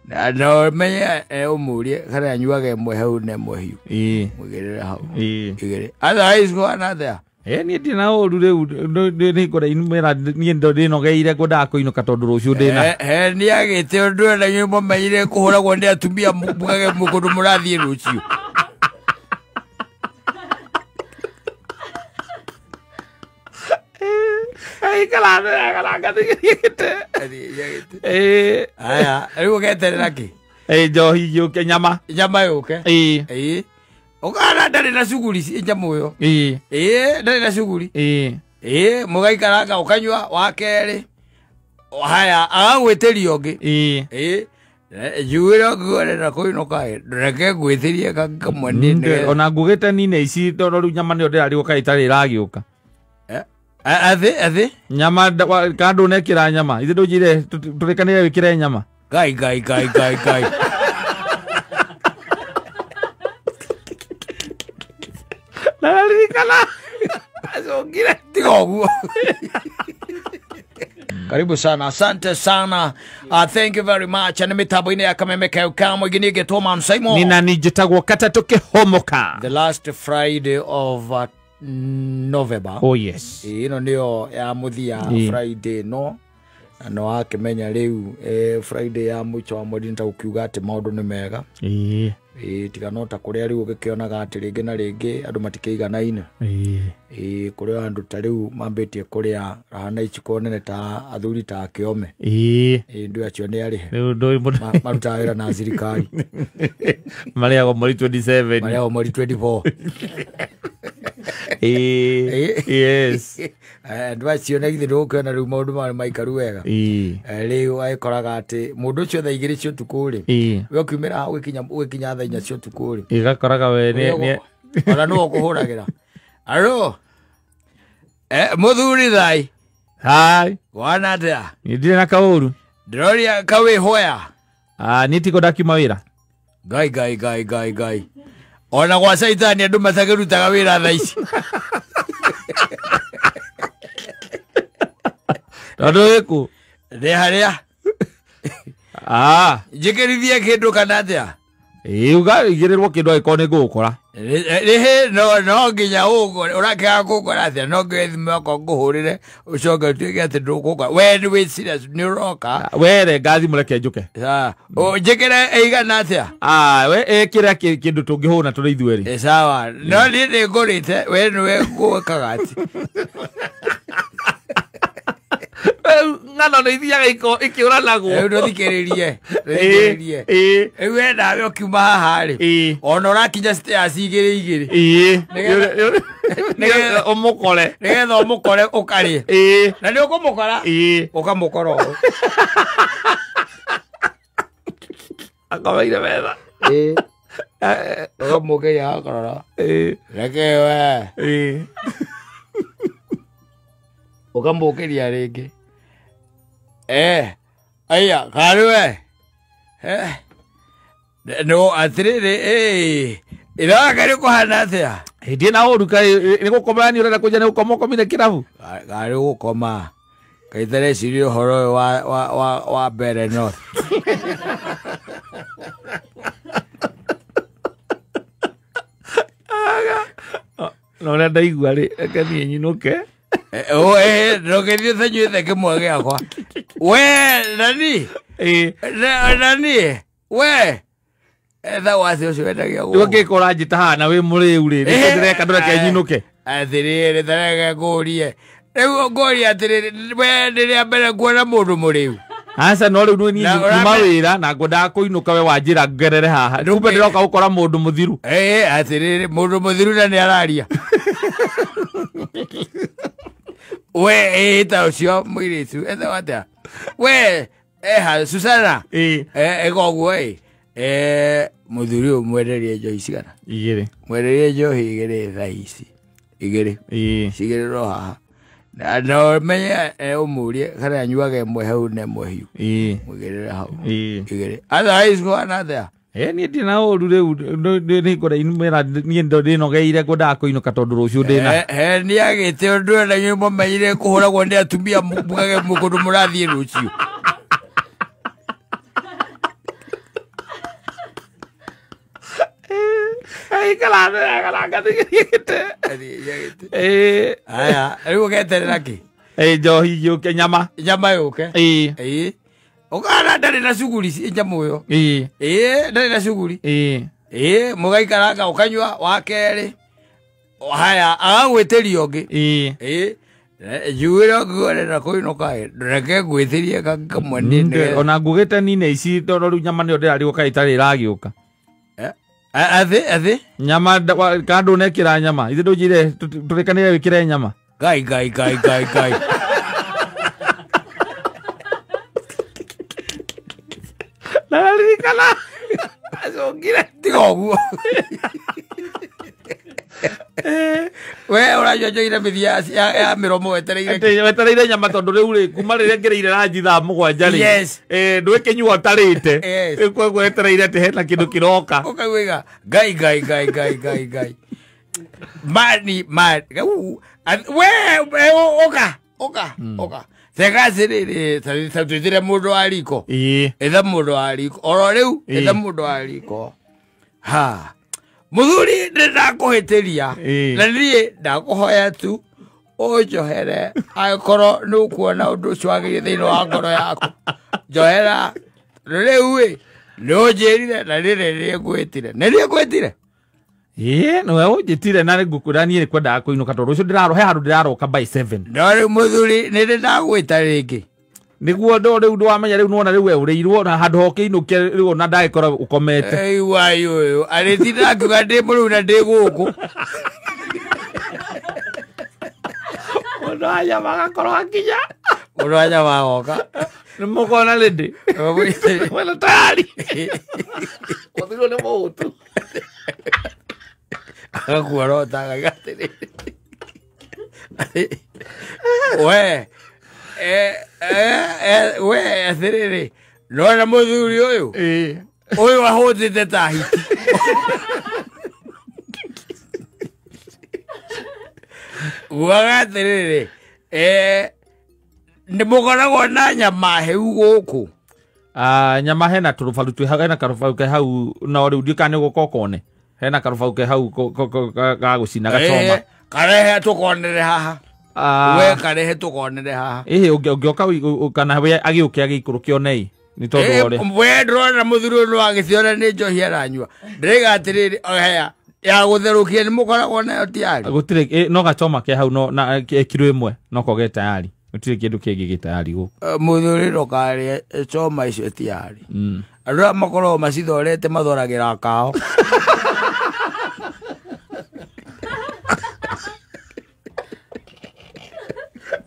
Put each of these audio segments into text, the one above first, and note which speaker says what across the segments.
Speaker 1: Na menye umurie kana anyuaga ĩmwe hau na ĩmwe hiũ.
Speaker 2: Ĩĩ.
Speaker 1: Mũigĩrĩre hau.
Speaker 2: Ĩĩ.
Speaker 1: Igĩrĩ. Otherwise kũhana atĩa?
Speaker 2: Niĩ ndirĩ na ũru rĩu nĩ ngora mera niĩ ndĩnogeire ngwendaga kũinũka tondũ rũciũ ndĩna.
Speaker 1: He nĩ agĩte ũndũ na inyuĩ mũmenyire kũhũragwo nĩ atumia mugage kũndũ mũrathiĩ rũciũ. Aya, rĩu ũgeterera kĩ?
Speaker 2: Njohi yũke nyama.
Speaker 1: Nyama yũke.
Speaker 2: Ĩĩ.
Speaker 1: Ĩĩ. Ũkana ndarĩ na cuguri nyamũ ĩyo.
Speaker 2: Ĩĩ.
Speaker 1: Ĩĩ, ndarĩ na cuguri.
Speaker 2: Ĩĩ.
Speaker 1: Ĩĩ, mũgaikaranga ũkanyua wa kerĩ. Haya, agagwĩtĩria ũngĩ.
Speaker 2: Ĩĩ.
Speaker 1: Ĩĩ. Njuĩre ũngĩgorera kũinũka ĩ, reke ngwĩtĩrie kamwe nĩ.
Speaker 2: Ona ngugĩte nine ici tondũ rĩu nyama nĩyo ndĩrarigwo kana ĩtarĩ ĩragĩũka.
Speaker 1: Athĩ athĩ.
Speaker 2: Nyama kana ndũnekĩra nyama. Ithe ndũnjĩre tũrĩkanĩre wĩkĩre nyama.
Speaker 1: Ngai ngai ngai ngai ngai.
Speaker 2: Naririkana. Acokire.
Speaker 1: Tiga ũguo. Karibu sana, asante sana. Thank you very much. Nĩ mĩtambo-inĩ ya Kameme Kau Kamwe ĩngĩ nĩ ĩngĩtwo Man Simon.
Speaker 2: Nina ni njĩtagwo Katatũ Kĩhomoka.
Speaker 1: The last Friday of November.
Speaker 2: Oh yes.
Speaker 1: Ĩno nĩyo ya mũthia Friday no. Na no wakĩmenya rĩu Friday ya mũico wa mweri nĩ ta gũkiuga atĩ maũndũ nĩ mega.
Speaker 2: Ĩĩ.
Speaker 1: Ĩĩ, tiga no ta kũrĩa rĩu ũgĩkĩonaga atĩ rĩngĩ na rĩngĩ andũ matikĩiganaine.
Speaker 2: Ĩĩ.
Speaker 1: Ĩĩ, kũrĩ andũ ta rĩu mambĩtie kũrĩa raha na iciko nene ta athuri ta kĩome.
Speaker 2: Ĩĩ.
Speaker 1: Ĩĩ, ndũ acio nĩ arĩhe.
Speaker 2: Rĩu ndũĩ mũndũ.
Speaker 1: Marutaga wĩra na thirikari.
Speaker 2: Marĩagwo mweri 27.
Speaker 1: Marĩagwo mweri 24.
Speaker 2: Ĩĩ. Yes.
Speaker 1: Andũ acio na githĩ ndũgũkĩona rĩu maũndũ mao nĩ maikaru wega.
Speaker 2: Ĩĩ.
Speaker 1: Rĩu agĩkoraga atĩ mũndũ ũcio thaa 2 cia ũtukũ rĩ.
Speaker 2: Ĩĩ.
Speaker 1: We ũkiumĩra hau ũgĩkinya thaa 4 cia ũtukũ rĩ.
Speaker 2: Ĩgakoraga we nĩ
Speaker 1: ona nĩwe ũkũhũragĩra. Aro. Mũthuri thai.
Speaker 2: Hai.
Speaker 1: Wana atĩa?
Speaker 2: Niĩ ndirĩ na kaũru.
Speaker 1: Ndĩroria kawĩhoya.
Speaker 2: Niĩ tiko ndakiuma wĩra.
Speaker 1: Ngai ngai ngai ngai ngai. Ona gwa caitani andũ matakĩrutaga wĩra thaa ici.
Speaker 2: Tondũ wĩkũ?
Speaker 1: Ndĩ harĩa. Njĩkĩrithie kĩndũ kana atĩa?
Speaker 2: Ĩĩ, uga igĩrĩrwo kĩndũ angĩkorwo nĩ ngũgũkora.
Speaker 1: Rĩhĩ no nginya ũgũkore, ũrakĩaga kũngora atĩa? No nginya thimũ yakwa ngũhũrĩre ũcoke ũtuĩke atĩ ndũgũkora. We nĩ wĩ serious, nĩ ũroka.
Speaker 2: We renga thimũ reke njũke.
Speaker 1: Njĩkĩre ĩigana atĩa?
Speaker 2: We ĩkĩre kĩndũ tũngĩhũna tũrĩ ithuerĩ.
Speaker 1: Sawa. No niĩ nĩ ngũrĩte, we nĩwe ngũĩkaga atĩ.
Speaker 2: Ng'ano nĩ ithiaga ikĩũranagwo.
Speaker 1: Rĩu ndũthikĩrĩrie. Ndũthikĩrĩrie. Rĩu we nawe ũkiuma haha rĩ. Ona ũrakinya stairs 2 2.
Speaker 2: Ĩĩ.
Speaker 1: Nĩgetha
Speaker 2: ũmũkore.
Speaker 1: Nĩgetha ũmũkore ũkarĩe.
Speaker 2: Ĩĩ.
Speaker 1: Na nĩ ũkũmũkora?
Speaker 2: Ĩĩ.
Speaker 1: Ũkamũkora ũũ.
Speaker 2: Akomeire metha.
Speaker 1: Ĩĩ. Ũkamũkĩria agakorora.
Speaker 2: Ĩĩ.
Speaker 1: Reke we.
Speaker 2: Ĩĩ.
Speaker 1: Ũkamũkĩria rĩngĩ. Aya, karĩ we. No, atĩrĩrĩ, ĩroga nĩ kũhana atĩa?
Speaker 2: Ndirĩ na ũru kaĩ nĩ gũkoma ni ũrenda kũnjĩra nĩ gũkoma ũkomire kĩrabu?
Speaker 1: Karĩ gũkoma. Kaĩ tareciria ũhoro ũyũ wa mbere North.
Speaker 2: Na ũrĩa ndaigua rĩ, reke niĩ nyinũke.
Speaker 1: Ndũgĩthiĩ ũtanyuĩte kĩmwe gĩakwa. We, nani? Nani? We. Etha wathi ũcio wendagia gũkũ.
Speaker 2: Rĩu angĩkorwo ũranjĩta haha na wĩ mũrĩu rĩ, nĩkĩo ndĩreka ndũreke nyinũke.
Speaker 1: Atĩrĩrĩ, ta reke ngũrie. Rĩu ngũrie atĩrĩrĩ, we nĩ rĩa mbere nguona mũndũ mũrĩu.
Speaker 2: Aca, no rĩu niĩ nyuma wĩra na ngwendaga kũinũka we wanjĩra ngerere haha. Kumbe ndĩroka gũkora mũndũ mũthiru.
Speaker 1: Atĩrĩrĩ, mũndũ mũthiru na nĩ araria. We, ta ũcio mũirĩtu, etha atĩa? We, eha, Susana. Ĩka ũguo ĩ. Mũthuri ũyũ mwenderie njohi cigana?
Speaker 2: 2.
Speaker 1: Mwenderie njohi 2 thaa ici. 2. Cigĩrĩrwo haha. Na ũmenye ũmũrie kana anyuaga ĩmwe hau na ĩmwe hiũ.
Speaker 2: Ĩĩ.
Speaker 1: Mũigĩrĩre hau.
Speaker 2: Ĩĩ.
Speaker 1: 2. Otherwise kũhana atĩa?
Speaker 2: Niĩ ndirĩ na ũru rĩu nĩ ngora mera niĩ ndĩnogeire ngwendaga kũinũka tondũ rũciũ ndĩna.
Speaker 1: He nĩ agĩte ũndũ na inyuĩ mũmenyire kũhũragwo nĩ atumia mugage kũndũ mũrathiĩ rũciũ.
Speaker 2: Ngaikara thĩ wega na ngathikĩria gĩtĩ. Ĩĩ.
Speaker 1: Aya, rĩu ũgeterera kĩ?
Speaker 2: Ĩĩ, njohi yũke, nyama.
Speaker 1: Nyama yũke.
Speaker 2: Ĩĩ.
Speaker 1: Ĩĩ. Ũkana ndarĩ na cuguri nyamũ ĩyo.
Speaker 2: Ĩĩ.
Speaker 1: Ĩĩ, ndarĩ na cuguri.
Speaker 2: Ĩĩ.
Speaker 1: Ĩĩ, mũgaikaranga ũkanyua wa kerĩ. Haya, agagwĩtĩria ũngĩ.
Speaker 2: Ĩĩ.
Speaker 1: Ĩĩ. Njuĩre ũngĩgorera kũinũka ĩ, reke ngwĩtĩrie kamwe nĩ.
Speaker 2: Ona ngugĩte nine ici tondũ rĩu nyama nĩyo ndĩrarigwo kaĩ ĩtarĩ ĩragĩũka.
Speaker 1: Athĩ, athĩ.
Speaker 2: Nyama kana ndũnekĩra nyama. Ithe ndũnjĩre tũrĩkanĩre wĩkĩre nyama.
Speaker 1: Ngai, ngai, ngai, ngai, ngai.
Speaker 2: Ndaririkana. Acokire.
Speaker 1: Tiga ũguo. We ũranyua njohi na mĩthia ya mĩromo wetereire.
Speaker 2: Atĩ wetereire nyama tondũ rĩu rĩ kuma rĩrĩa ngĩrĩire ranji thaa 7 rĩ.
Speaker 1: Yes.
Speaker 2: Ndwĩkĩnyua ũtarĩte.
Speaker 1: Yes.
Speaker 2: Rĩu koguo wetereire atĩ hena kĩndũ kĩroka.
Speaker 1: Ũkauga ngai ngai ngai ngai ngai ngai. Mani mani. We ũka ũka ũka. Thegacĩ rĩrĩ ta twĩtĩre mũndũ wa riko.
Speaker 2: Ĩĩ.
Speaker 1: Etha mũndũ wa riko. Oro rĩu etha mũndũ wa riko. Ha. Mũthuri nĩ ndakũhĩtĩria. Na niĩ ndakũhoya tu ũnjohere angĩkorwo nĩ ũkuona ũndũ ũcio wagĩrĩire thĩinĩ wa ngoro yaku. Njohera. Rĩu ĩ nĩ ũnjĩrire na rĩrĩ nĩ ngwĩtire. Nĩ niĩ ngwĩtire?
Speaker 2: Ĩĩ, nĩwe ũnjĩtire na ngũkwĩra niĩ kwendaga kũinũka tondũ ũcio ndĩraro he handũ ndĩraroka by 7.
Speaker 1: No rĩu mũthuri nĩ ndĩ ndagwĩta rĩngĩ.
Speaker 2: Nĩguo ndo rĩu ndwamenya rĩu nĩwona rĩu we ũrĩirwo na handũ hokĩinũke rĩu ona ndagĩkorwo ũkomete.
Speaker 1: Ei wai ũyũ arĩtinda akiuga ndĩ mũrĩu na ndĩ gũkũ.
Speaker 2: Mũndũ wa nyama agakorwo akinya.
Speaker 1: Mũndũ wa nyama agoka.
Speaker 2: Nĩ mũkona rĩndĩ. Wena tayari. Mũthirwo nĩ mũhũtu.
Speaker 1: Agakuorota akauga atĩrĩrĩ. We we atĩrĩrĩ nona mũthuri ũyũ ũyũ ahũtĩte ta hiti. Guaga atĩrĩrĩ nĩ mũkoragwo na nyama hĩu gũkũ.
Speaker 2: Nyama hena tũrũbaru twĩ hau, hena karũbaru ke hau no rĩu ndiũĩ kana nĩ ũgũka ũkone. Hena karũbaru ke hau ga gũcina gacoma.
Speaker 1: Karehe tũkonere haha. We karehe tũkonere haha.
Speaker 2: Ĩhĩ ũngĩoka kana we agĩũke agĩikũrũke onei. Nĩ tondũ wa ũrĩa.
Speaker 1: We ndĩrona mũthuri ũyũ no agĩciona nĩ njohi aranyua. Ndĩraiga atĩrĩrĩ haya ya gũtherũkia nĩ mũkoragwo nayo tayari.
Speaker 2: Gũtirĩ no gacoma ke hau no na kiro ĩmwe no ko ge tayari. Gũtirĩ kĩndũ kĩngĩ gĩ tayari gũkũ.
Speaker 1: Mũthuri ndũkarĩe choma icio tayari. Andũ arĩa makoragwo macithorete mathoragĩra kao.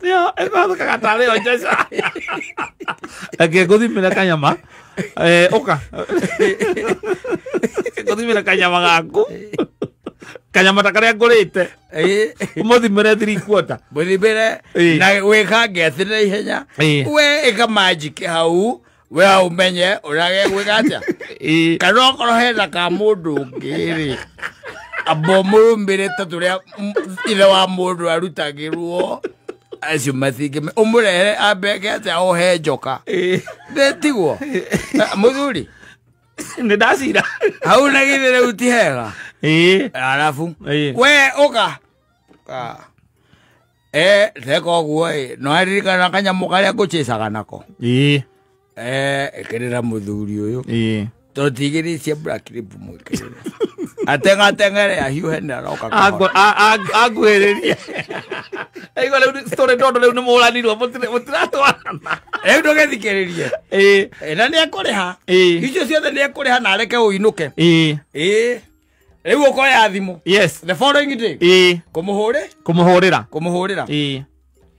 Speaker 2: Yo, ĩgathũkaga tarĩ o njeca. Reke ngũthimĩre kanyama. Ũka. Ngũthimĩre kanyama gaku. Kanyama ta karĩa ngũrĩte. Ũmũthimĩre 3/4.
Speaker 1: Mũthimĩre na wĩkange atĩ na ihenya. We ĩka magic hau. We ũmenye ũrĩa gegwĩka atĩa. Kana okorwo hena ka mũndũ ũngĩ rĩ. Amba ũmũrũmĩre ta tũrĩa ithe wa mũndũ arutagĩrwo. Acio mathingĩ ũmũrehere ambeke atĩa ohe njoka. Nĩ tiguo. Mũthuri.
Speaker 2: Nĩ ndacira.
Speaker 1: Hau na githĩ rĩu ti hega. Arabu. We ũka. Theka ũguo ĩ no aririkana kanyamũ karĩa ngũchĩcaga nako. Ĩkĩrĩra mũthuri ũyũ. Tondũ tigĩrĩ cia Black Label mwĩkĩrĩre. Atengateng'ere ahiũhe nĩ aroka kahora.
Speaker 2: Anguhĩrĩrie. Aigua rĩu story tondũ rĩu nĩ mũranirwo mũtiratwarana.
Speaker 1: Rĩu ndũgĩthikĩrĩrie. Na nĩ ekũrĩha. Icio ciothe nĩ ekũrĩha na areke ũinũke. Rĩu ũkoya thimũ.
Speaker 2: Yes.
Speaker 1: The following day. Kũmũhũrĩ?
Speaker 2: Kũmũhũrĩra.
Speaker 1: Kũmũhũrĩra.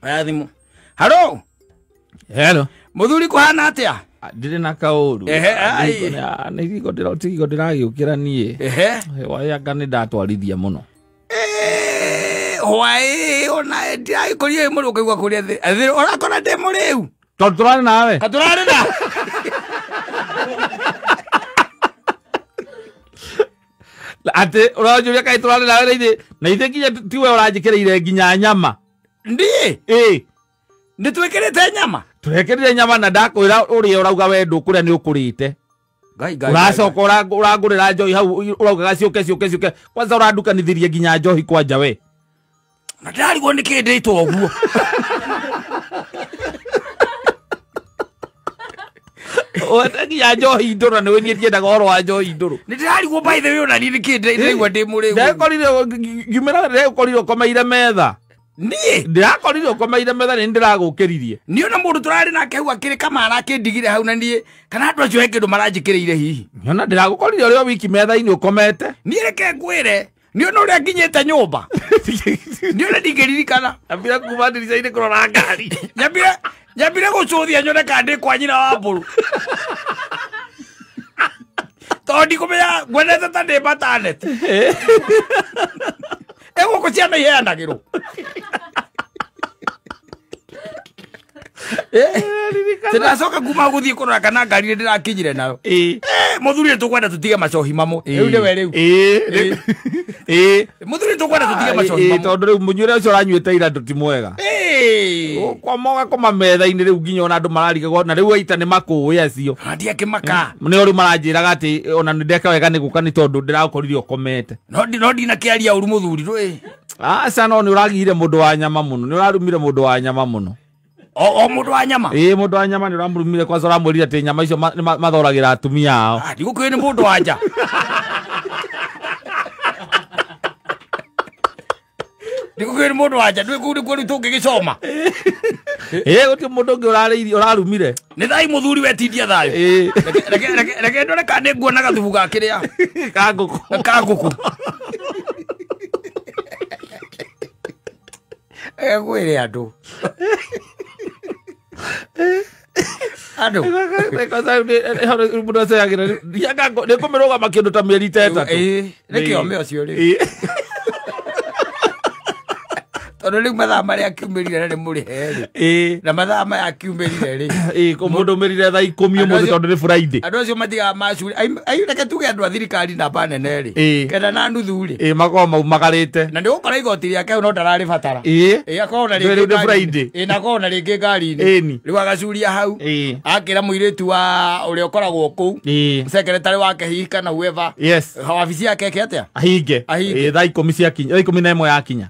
Speaker 1: Oya thimũ. Hello.
Speaker 2: Hello.
Speaker 1: Mũthuri kũhana atĩa?
Speaker 2: Ndirĩ na kaũru. Nĩ tigo ndĩragĩũkĩra niĩ. Wayanga nĩ ndatwarithia mũno.
Speaker 1: Hwaĩ ona ndiragĩkorire mũrũ ũkaigua kũrĩa thĩ. Ũrakora ndĩ mũrĩu.
Speaker 2: Tondũ tũrarĩ nawe.
Speaker 1: Tũrarĩ na.
Speaker 2: Atĩ ũranjũria kaĩ tũrarĩ nawe na ithe nginya tiwe ũranjĩkĩrĩire nginya nyama.
Speaker 1: Ndiĩ? Nĩ twĩkĩrĩte nyama?
Speaker 2: Twekĩrire nyama na ndakwĩra ũrĩa ũrauga we ndũkũrĩa nĩ ũkũrĩte. Uracoka urangurira njohi hau uraugaga ciuke ciuke ciuke kwanza urandukanithirie nginya njohi kwanja we
Speaker 1: na ndirarigwo niki nditwo uguo
Speaker 2: nginya njohi ndũrũ na nĩwe niĩ ndiendaga ũhoro wa njohi ndũrũ
Speaker 1: nĩ ndĩrarigwo by the way ona niĩ nĩkĩ ndĩraigua ndĩ mũrĩu
Speaker 2: ndekorire ngiumĩra ndekorire ũkomeire metha
Speaker 1: niĩ
Speaker 2: ndĩrakorire ũkomeire metha nĩ ndĩragũkĩririe
Speaker 1: niĩ ona mũndũ tũrarĩ nake hau akĩrĩ kamara akĩndigire hau na niĩ kana andũ acio he kĩndũ maranjĩkĩrĩire hihi
Speaker 2: ona ndĩragũkorire ũrĩ o wiki metha-inĩ ũkomete
Speaker 1: niĩ reke ngwĩre niĩ ona ũrĩa nginyĩte nyũmba niĩ ona ndingĩririkana
Speaker 2: ambire kuma ndirica-inĩ kũrora ngari
Speaker 1: nyambire gũcũthia nyone kana ndĩ kwa nyina wa mbũrũ tondũ ndikũmenya ngwendete ta ndĩ mataneti ĩgũkũ ciana iheanagĩrwo tĩracoka kuma gũthiĩ kũrora kana ngari nĩ ndĩrakinyire nayo mũthuri nĩ tũkwenda tũtige macohi mamwe rĩu nĩwe rĩu mũthuri nĩ tũkwenda tũtige macohi mamwe
Speaker 2: tondũ rĩu mũnyuĩre ũcio ũranyuĩte ira ndũ ti mwega ũkoma ũgakoma metha-inĩ rĩu nginya ona andũ mararigagwo na rĩu aita nĩ makũĩ acio
Speaker 1: ndiakĩmaka
Speaker 2: nĩo rĩu maranjĩraga atĩ ona nĩ ndeka wega nĩ gũka nĩ tondũ ndĩrakorire ũkomete
Speaker 1: no ndinakĩaria ũru mũthuri ndũĩ
Speaker 2: aca no nĩ ũragire mũndũ wa nyama mũno nĩ ũrarumire mũndũ wa nyama mũno
Speaker 1: o mũndũ wa nyama
Speaker 2: ĩĩ mũndũ wa nyama nĩ ũramũrumire kwanza ũramwĩrire atĩ nyama icio mathoragĩra atumia ao
Speaker 1: ndigũkĩũĩ nĩ mũndũ wa nja ndigũkĩũĩ nĩ mũndũ wa nja ndũĩ kũu nĩkuo rĩu tũngĩgĩcoma
Speaker 2: ĩĩ gũtirĩ mũndũ ũngĩ ũrarumire
Speaker 1: nĩ thai mũthuri wetindia thayũ reke ndore kana nĩ nguona gathubu ga kĩrĩa
Speaker 2: ka ngũkũ
Speaker 1: ka ngũkũ ngwĩre andũ andũ
Speaker 2: mũndũ aceyagĩra nĩ kũmĩrũgama kĩndũ ta mĩeri ta ĩtatũ
Speaker 1: nĩ kĩome ũcio rĩu tondũ rĩu mathaa marĩa akiumĩrire na nĩ mũrĩhe rĩ na mathaa maya akiumĩrire rĩ
Speaker 2: mũndũ umĩrire thaa ikũmi ũmũthĩ tondũ nĩ Friday
Speaker 1: andũ acio matigaga macuri reke tuge andũ a thirikari namba nene rĩ kenda na nuthu rĩ
Speaker 2: makoragwo maumagarĩte
Speaker 1: na nĩ ũgũkora igoti rĩake no ndararĩbatara akorwo na
Speaker 2: rĩngĩ nĩ Friday
Speaker 1: na akorwo na rĩngĩ ngari-inĩ rĩu agacuria hau akĩra mũirĩtu wa ũrĩa ũkoragwo kũu secretary wake hihi kana whoever wabici yake ĩke atĩa
Speaker 2: ahinge thaa ikũmi ciakinya thaa 11 yakinya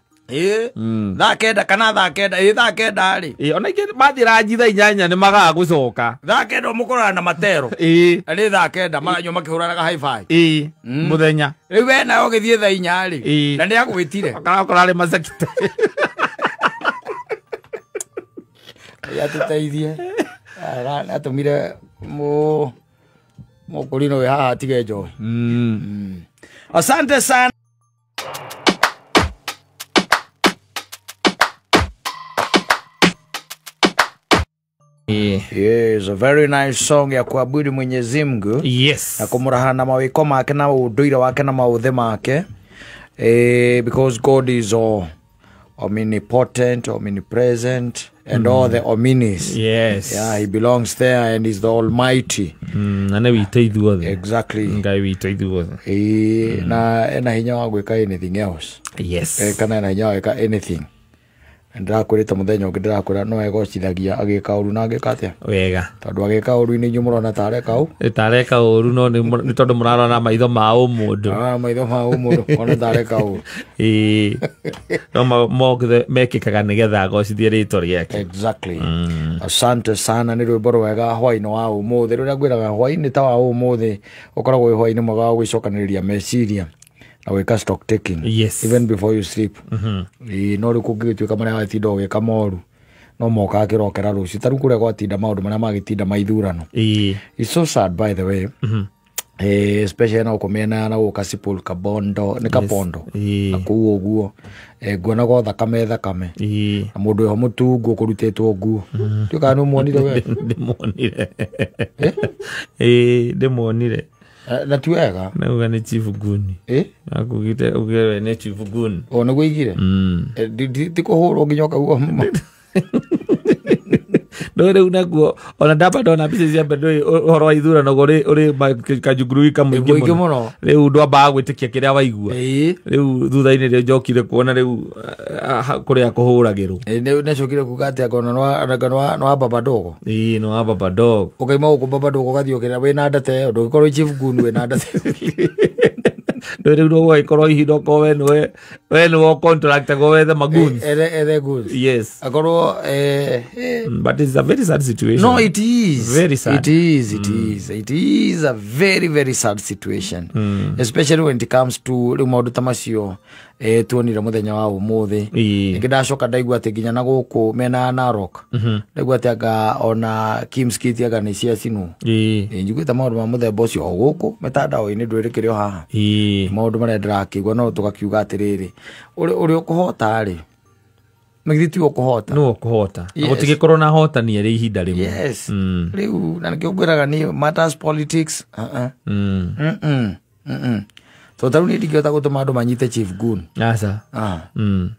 Speaker 1: thaa kenda kana thaa kenda thaa kenda rĩ
Speaker 2: ona ingĩ mathiĩ ranji thaa inyanya nĩ magaga gũcoka
Speaker 1: thaa kenda ũmũkoraga na matero na nĩ thaa kenda maranyua makĩhũranaga hi-fi
Speaker 2: mũthenya
Speaker 1: rĩu we nawe ũgĩthiĩ thaa inya rĩ na nĩ agwĩtire
Speaker 2: akarakora arĩ macakite
Speaker 1: atũteithie atũmire mũkũrinũ wĩ haha atige njohi asante sana. Yes, a very nice song ya kuabudu Mwenyezi Mungu.
Speaker 2: Yes.
Speaker 1: Na kumuraha na mawiko make na unduire wake na mauthe make. Because God is all omnipotent, omnipresent, and all the omnis.
Speaker 2: Yes.
Speaker 1: Yeah, he belongs there and is the Almighty.
Speaker 2: Na nĩ witũ ithuothe.
Speaker 1: Exactly.
Speaker 2: Ngai witũ ithuothe.
Speaker 1: Na ena hinya wa gwĩka anything else.
Speaker 2: Yes.
Speaker 1: Kana ena hinya wa gwĩka anything. Ndĩrakwĩrĩte mũthenya ũngĩ ndĩrakwĩra no egocithagia agĩka ũru na agĩka atĩa
Speaker 2: wega
Speaker 1: tondũ agĩka ũru-inĩ inyuĩ mũrona ta areka ũ
Speaker 2: ta areka ũru no nĩ tondũ mũrarora maitho ma ũmũndũ
Speaker 1: maitho ma ũmũndũ ona ta areka ũru
Speaker 2: no mothe mekĩkaga nĩgetha agocithie rĩtwa rĩake.
Speaker 1: Exactly. Asante sana nĩ rwĩmbo rwega hwaĩ-inĩ wa ũmũthĩ rũrĩa ngwĩraga hwaĩ-inĩ ta wa ũmũthĩ ũkoragwo wĩ hwaĩ-inĩ mwega wa gwĩcokanĩrĩria meciria na gwĩka stock taking.
Speaker 2: Yes.
Speaker 1: Even before you sleep. No rĩu kũngĩgĩtuĩka marĩa watinda ũgĩka moru no moka akĩrokera rũciũ ta rĩu kũrĩa gwatinda maũndũ marĩa magĩtinda ma ithurano. It's so sad by the way. Especially na gũkũ mĩena na gũkũ Kasipul Kabondo nĩ Kabondo na kũu ũguo nguona go thakame thakame na mũndũ wĩho mũtungu ũkũrutĩtwo nguo ndiũĩ kana nĩ ũmuonire we.
Speaker 2: Ndĩmuonire. Ndĩmuonire
Speaker 1: na ti wega
Speaker 2: nauga nĩ Chief Guni akugite ugewe nĩ Chief Guni
Speaker 1: o nĩguo igire ti kũhũrwo nginya ũkaigua
Speaker 2: No rĩu naguo ona ndamba ndona mbica cia mbere ũhoro wa ithurano ũrĩ kajungurui kamũingĩ mũno. Rĩu ndwambaga gwĩtĩkia kĩrĩa waigua. Rĩu thutha-inĩ rĩo njokire kuona rĩu kũrĩa kũhũragĩrwo.
Speaker 1: Nĩcokire kuga atĩ angona no baba dogo.
Speaker 2: Ĩĩ no baba dogo.
Speaker 1: Ũkaima gũkũ baba dogo ũgathiĩ ũkĩra wĩna ndate ĩyo ndũngĩkorwo chief gun wĩna ndate.
Speaker 2: Rĩu no gũgĩkorwo ihinda okorwo we nĩwe contract wethe magoons.
Speaker 1: Ethe goons.
Speaker 2: Yes.
Speaker 1: Akorwo
Speaker 2: but it's a very sad situation.
Speaker 1: No, it is.
Speaker 2: Very sad.
Speaker 1: It is, it is. It is a very, very sad situation. Especially when it comes to rĩu maũndũ ta macio tuonire mũthenya wa ũmũthĩ. Ningĩ ndacoka ndaigua atĩ nginya na gũkũ mena Narok. Ndaigua atĩ anga ona Kimskit anga nĩ ciacinwo. Njiguĩte maũndũ ma mũthemba ũcio o gũkũ mĩtandao-inĩ ndwĩrĩkĩre o haha. Maũndũ marĩa ndĩrakĩigua no tũgakiuga atĩrĩrĩ ũrĩa ũkũhota rĩ nĩ tiwe ũkũhota.
Speaker 2: Nĩwe ũkũhota. Gũtigĩkorwo na hotani arĩ ihinda rĩmwe.
Speaker 1: Yes. Rĩu na nĩkĩo ngwĩraga niĩ matters politics. So tarĩu niĩ ndingĩhota gũtũma andũ manyite chief gun.
Speaker 2: Aca.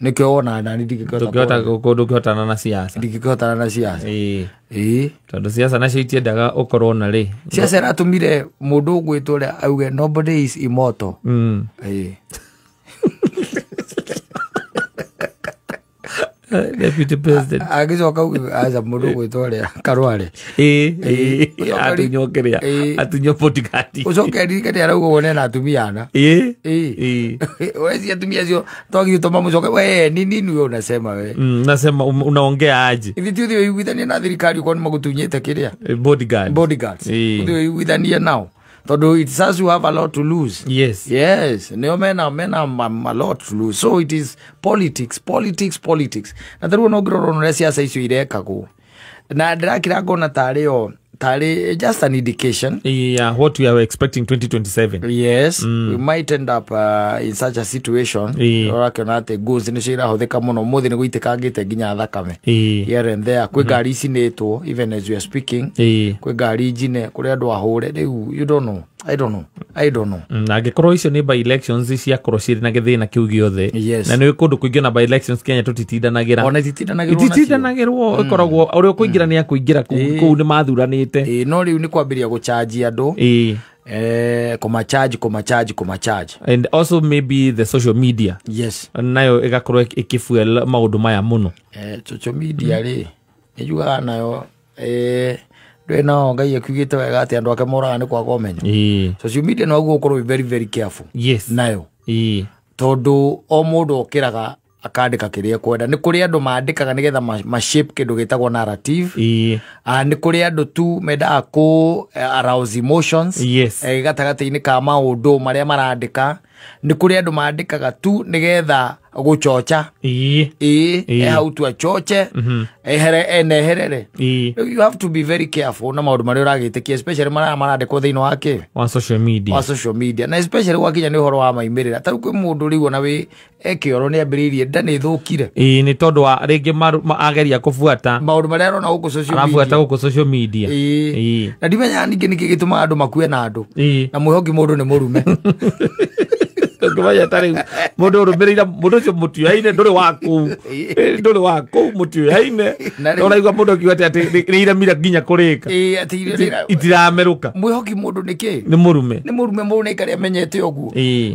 Speaker 1: Nĩkĩo wona nani ndingĩkĩhota
Speaker 2: ndũngĩhotana na siasa.
Speaker 1: Ndingĩkĩhotana na siasa. Ĩĩ.
Speaker 2: Tondũ siasa nacio itiendaga ũkorwo na rĩ.
Speaker 1: Siasa ĩratũmire mũndũ ũgwĩtwo ũrĩa auge nobody is immortal. Ĩĩ.
Speaker 2: Deputy President.
Speaker 1: Agĩcoka aca mũndũ ũgwĩtwo ũrĩa Karware.
Speaker 2: Ĩĩ. Atunywo kĩrĩa. Atunywo bodyguard.
Speaker 1: Ũcoke ririkane arauga wone na atumia ana.
Speaker 2: Ĩĩ. Ĩĩ.
Speaker 1: Wewe si atumia acio twagithĩ mamũcoke we ni nini wewe unasema we.
Speaker 2: Nasema unaongea aje.
Speaker 1: Ithi ti ũthiĩ ũiguithanie na thirikari ũkorwo nĩ magũtunyĩte kĩrĩa.
Speaker 2: Bodyguard.
Speaker 1: Bodyguards. Ũthiĩ ũiguithanie nao. Tondũ it says you have a lot to lose.
Speaker 2: Yes.
Speaker 1: Yes. Nĩo mena a lot to lose. So it is politics, politics, politics. Na tarĩu ona ũngĩrora ũrĩa siasa icio irekagwo. Na ndĩrakĩra ngona tarĩ o tarĩ just an indication.
Speaker 2: Yeah, what we are expecting 2027.
Speaker 1: Yes, we might end up in such a situation. Ũrakĩona atĩ goods nĩcio irahũthĩka mũno ũmũthĩ nĩ gũitĩkangĩte nginya thakame. Here and there kwĩ ngari icinĩtwo even as we are speaking. Kwĩ ngari njine kũrĩ andũ ahũre rĩu you don't know. I don't know. I don't know.
Speaker 2: Na angĩkorwo icio nĩ by elections ciakorwo cirĩ na gĩthĩna kĩu gĩothe.
Speaker 1: Yes.
Speaker 2: Na nĩ kũndũ kũingĩ na by elections Kenya tũtitindanagĩra.
Speaker 1: Ona ititindanagĩrwo.
Speaker 2: Ititindanagĩrwo ĩkoragwo ũrĩa ũkũingĩra nĩ akũingĩra kũu nĩ mathuranĩte.
Speaker 1: No rĩu nĩ kwambĩrĩria gũcharge andũ. Kũmacharge.
Speaker 2: And also maybe the social media.
Speaker 1: Yes.
Speaker 2: Nayo ĩgakorwo ĩkĩfuel maũndũ maya mũno.
Speaker 1: Social media rĩ nĩ njugaga nayo ndũĩ no Ngai akiugĩte wega atĩ andũ ake moraga nĩ kwaga ũmenyo. Social media no ũguo ũkorwo very very careful.
Speaker 2: Yes.
Speaker 1: Nayo. Tondũ o mũndũ okĩraga akandĩka kĩrĩa ekwenda. Nĩ kũrĩ andũ mandĩkaga nĩgetha ma shape kĩndũ gĩtagwo narrative. Nĩ kũrĩ andũ tu mendaga kũ arouse emotions.
Speaker 2: Yes.
Speaker 1: Gatagatĩ-inĩ ka maũndũ marĩa marandĩka. Nĩ kũrĩ andũ mandĩkaga tu nĩgetha gũchocha. Ĩĩ. Hau tu achoche. Ehere eneherere. You have to be very careful na maũndũ marĩa ũragĩtĩkia especially marĩa marandĩkwo thĩinĩ wa kĩ?
Speaker 2: Wa social media.
Speaker 1: Wa social media. Na especially gwakinya nĩ ũhoro wa maimĩrĩra. Ta rĩu kwĩ mũndũ rĩu ona wĩ ekĩoro nĩ ambĩrĩirie nda nĩ ĩthũkire.
Speaker 2: Ĩĩ nĩ tondũ wa rĩngĩ ageria kũbuata
Speaker 1: maũndũ marĩa arona gũkũ social media.
Speaker 2: Arabuata gũkũ social media.
Speaker 1: Ĩĩ. Na ndimenyaga ningĩ nĩkĩ gĩtũmaga andũ makue na andũ. Na mwĩhoki mũndũ nĩ mũrume.
Speaker 2: Ndũngĩmenya ta rĩu mũndũ ũrũmĩrĩire mũndũ ũcio mũtiũyaine ndũrĩ wa kũu. Ndũrĩ wa kũu mũtiũyaine. Ũraigua mũndũ akiuga atĩ nĩ iremire nginya kũrĩka. Itiramerũka.
Speaker 1: Mwĩhoki mũndũ nĩ kĩ?
Speaker 2: Nĩ mũrume.
Speaker 1: Nĩ mũrume mũndũ nĩ aikare amenyete ũguo.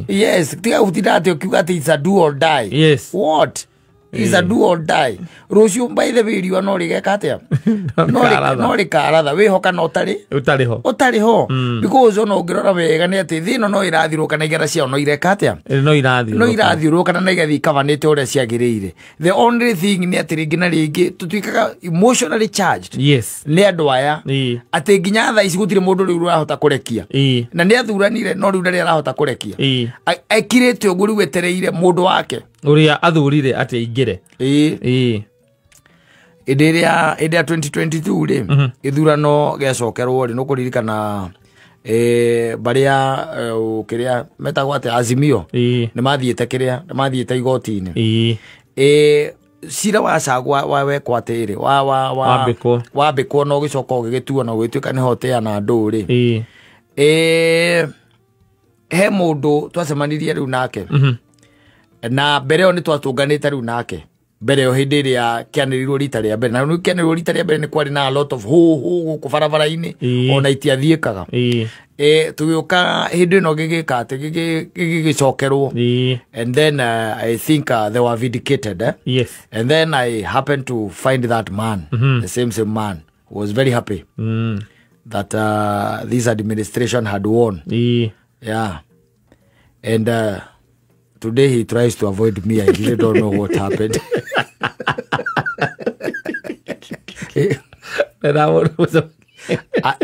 Speaker 1: Yes, tiga gũtinda atĩ ũkiuga atĩ it's a do or die.
Speaker 2: Yes.
Speaker 1: What? Is a do or die. Rũciũ by the way riũa no rĩgeka atĩa? No rĩkaratha wĩhoka na ũtarĩ?
Speaker 2: Ũtarĩ ho.
Speaker 1: Ũtarĩ ho. Because ona ũngĩrora wega nĩ atĩ thĩ ĩno no ĩrathirũka na igera ciao no ireka atĩa?
Speaker 2: No irathiũrũka.
Speaker 1: No irathiũrũka na igathiĩ ikabanĩte ũrĩa ciagĩrĩire. The only thing nĩ atĩ rĩngĩ na rĩngĩ tũtuĩkaga emotionally charged.
Speaker 2: Yes.
Speaker 1: Nĩ andũ aya. Atĩ nginya thaa ici gũtirĩ mũndũ rĩu ũrahota kũrekia. Na nĩ athuranire no rĩu ndarĩ arahota kũrekia. Ekirĩte ũguo rĩu etereire mũndũ wake.
Speaker 2: Ũrĩa athurire atĩ aingĩre.
Speaker 1: Ĩĩ. Hĩndĩ ĩrĩa 2022 rĩ gĩthurano gĩacokerwo rĩ nĩũkũririkana barĩa kĩrĩa metagwo atĩ Azimio nĩ mathiĩte kĩrĩa nĩ mathiĩte igoti-inĩ. Cira wacagwa wekwo atĩrĩ wambĩkwo na ũgĩcoka ũgĩgĩtuo na ũgĩtuĩka nĩho ũteana andũ rĩ. He mũndũ twacemanirie rĩu nake. Na mbere ĩyo nĩ twatũnganĩte rĩu nake. Mbere yo hĩndĩ ĩrĩa kĩanĩrĩirwo rita rĩa mbere na nĩ kĩanĩrĩirwo rita rĩa mbere nĩ kwarĩ na a lot of hũ hũ gũkũ barabara-inĩ ona itiathiĩkaga. Tũgĩũka hĩndĩ ĩno gĩgĩka atĩ gĩgĩcokerwo. And then I think they were vindicated.
Speaker 2: Yes.
Speaker 1: And then I happened to find that man, the same man, who was very happy that this administration had won. Yeah. And today he tries to avoid me. I really don't know what happened.